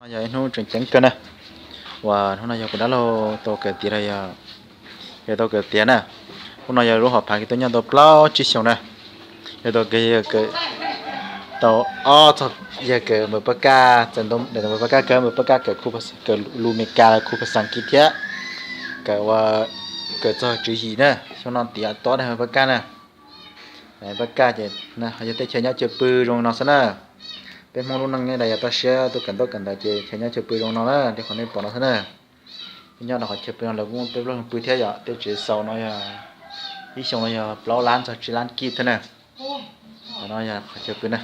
Yog ib hnub tseem ceeb kawg na, uas hnub no yog kuv dab laug tau kawm tiav los yog, yog tau kawm tiav na. Hnub no yog lub hom phiaj kws tuaj nyob tau plaub tsib xyoos na, yog tau kawm, yog kawm tau ob txog, yog kawm npawm pab kaj, txawm ntawm npawm pab kaj kawg, npawm pab kaj kawm, kawm lus Meskas los khu phas xas Askiv thiab, kawm ua, kawm txog tswv yim na, xyoo no tiav tob npawm pab kaj na. Pab kaj ces yog tej chaw nyob chaw pw zoo no xwb na. Peb Hmoob lub neej nej yog toj siab tuaj kawm ntaub kawm ntawv ces chaw nyob chaw pw zoo no na, li qhov nej pom no xwb na. Peb nyob rau qhov chaw pw no lawv kuj muaj peb plaub leeg pw thiab yom, tej tsev xaus no yog ib xyoos no yog plaub lab txog tsib lab kij thiab na. Qhov no yog qhov chaw pw na.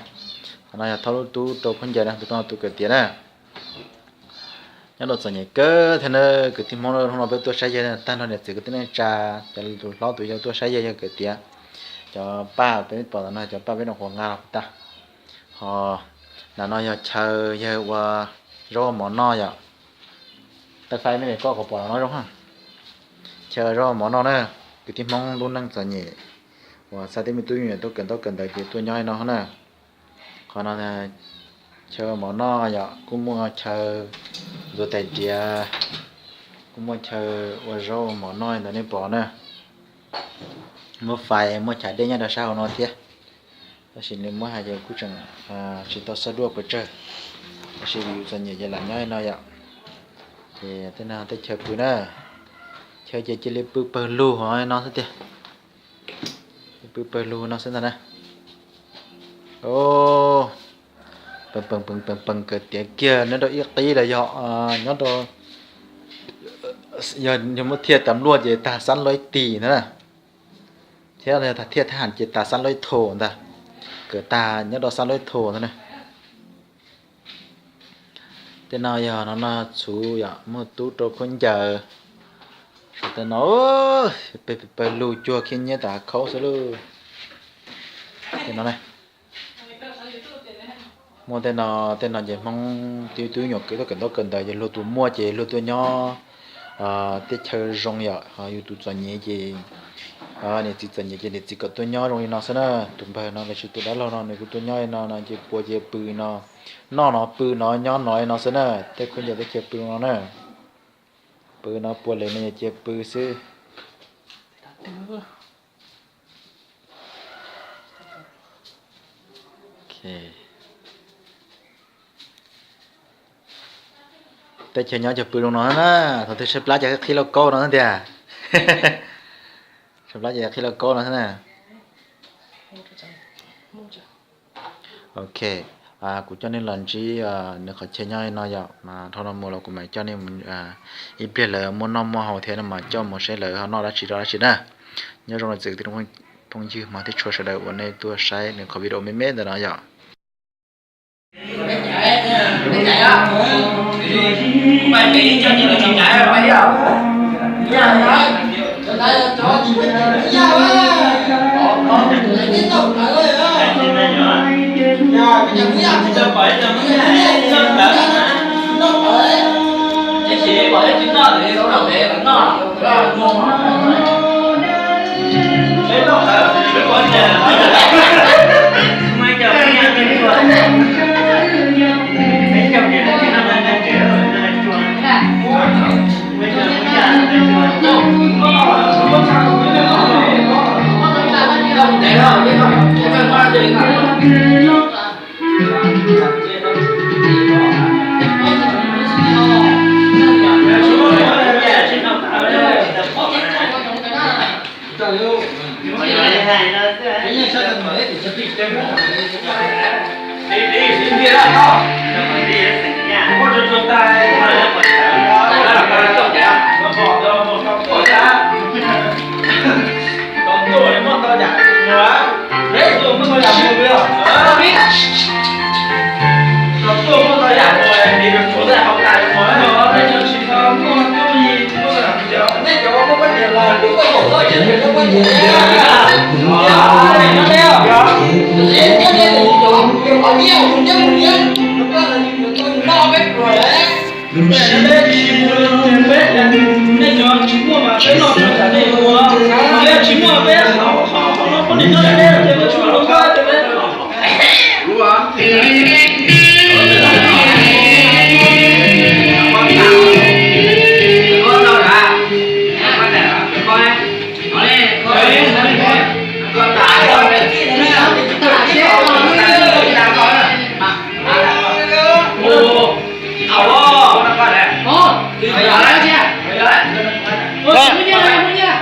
Qhov no yog thaub lub tub rau khaub ncaws na, tus no tus kawm tiav na. Nyob rau txom nyem kawg thiab na, kwv tij Hmoob, hnub no peb tuaj saib yawg tag nrho niam txiv kwv tij neej tsa, cov tus hlob tus yau tuaj saib yawg, yawg kawm tiav. Cov paj peb pom ntawm no cov paj peb rau qhuav nqa los tag. Ho ntawm no yog chaw yawg ua zaub mov noj yom. Taj faib me me koj qhov pom no zoo, chaw zaub mov noj na. Kwv tij Hmoob lub neej txom nyem uas xav tej me tub me nyuam tuaj kawm ntaub kawm ntawv ces tuaj nyob no na. Qhov no chaw mov noj yom, kuj muaj chaw ntxuav tais diav, kuj muaj chaw ua zaub mov noj ntawm nej pom na. Muaj fais muaj chav dej nyob rau sab hauv no thiab. Tab sis nws muab hais ces kuj tseem tsis tau xab duaj pes tsawg, tab sis vim yus txom nyem ces lam nyob no yom. Ces tej no tej chaw pw na, chaw ces cia li pw pawg lug hauv no xwb tiag. Pw pawg lug no xwb ntag na. Peev peev peev peev kawm tiav kiag nyob rau ib qib los yog nyob rau, yog muab thiaj tas npluaj ces tag xab loj ib tis ntag na. Thiab thiaj thab ham ces tag xab loj ib thom ntag, kawm tag nyob rau xab loj ib thom ntag na. Tej no yog no no txhuv yom, muaj tub rau khaub ncaws. Tej no pawg lug cuag khib nyiab tom hav khaub xwb lauj. Tej no, muaj tej no, tej no ces Hmoob tib tub nyuam kwv tuaj kawm ntaub kawm ntawv ces luag tus muaj ces luag tuaj nyob teb chaws zoo yom, ho yus tus txom nyem ces, niam txiv txom nyem ces niam txiv kom tuaj nyob zoo li no xwb na. Tus npawg no los sis tus dab laug no nws kuj tuaj nyob li no no ces puav ces pw no, noj no pw no nyob no no xwb na. Tej khaub ncaws tej chaw pw no na, pw no puav leej no ces pw xwb. Tej chaw nyob chaw pw zoo no na, thaum twg tshaib plab ces qhib lauj kaub no xwb tiag. Tshaib plab ces qhib lauj kaub no xwb na. Ok, kuv coj nej los ntsib nws qhov chaw nyob li no yom, mas dhau no mus los kuv mam coj nej mus, ib pliag lawv muaj noj muaj haus thiab no mas coj mus saib lawv ho noj dab tsi rau dab tsi na. Nyob zoo txhua tus phooj ywg hmov thiab tshua sawv daws uas nej tuaj saib nws qhov video me me ntawm no yom.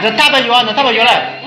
Nws tab pais yuav, nws tab pais yuav lawm.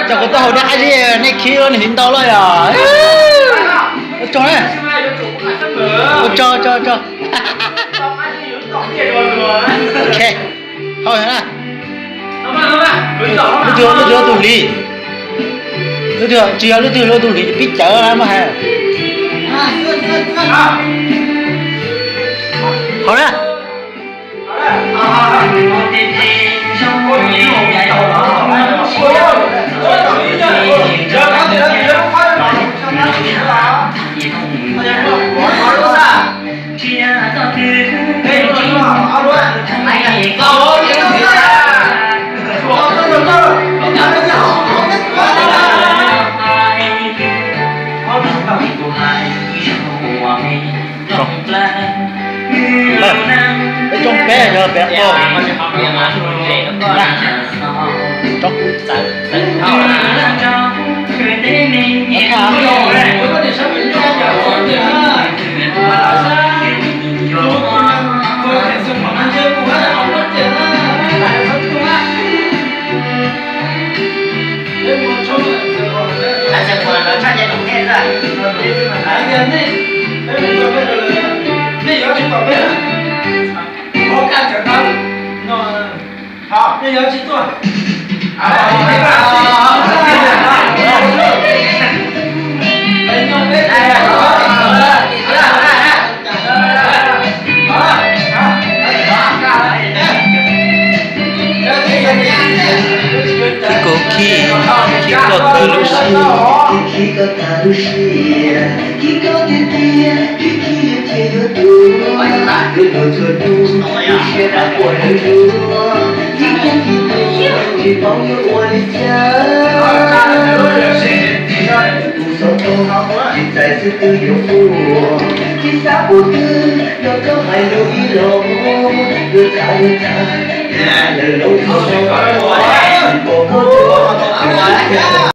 Cov kuv tuaj haus dej qab zib nej khib ua nws ntau loj yom. Ua tsaug na. Ua tsaug, tsaug, tsaug. Ok, haus na. Lub twg, lub twg ua tus hliv? Lub twg, tsis yog lub twg ua tus hliv, pib cawv na maj hais. Haus na. Peb tsoo peb yog peb qaug. Khib koj khib, khib koj tag lub sij. Khib koj tag lub sij, khib koj tiag tiag, khib khib yuav cia yuav tu. Yuav tuag txhua hnub, siab dab quaj hlwb hlwb. Khib khib khib tu, tsis paub yuav ua li cas. Tus xov tooj tsis txais xwb twb yuav fuaj, tsis xav ua twg los koj hais lus ib los. Yuav tham yuav tham, lawm lawm los tsis pom koj tuaj.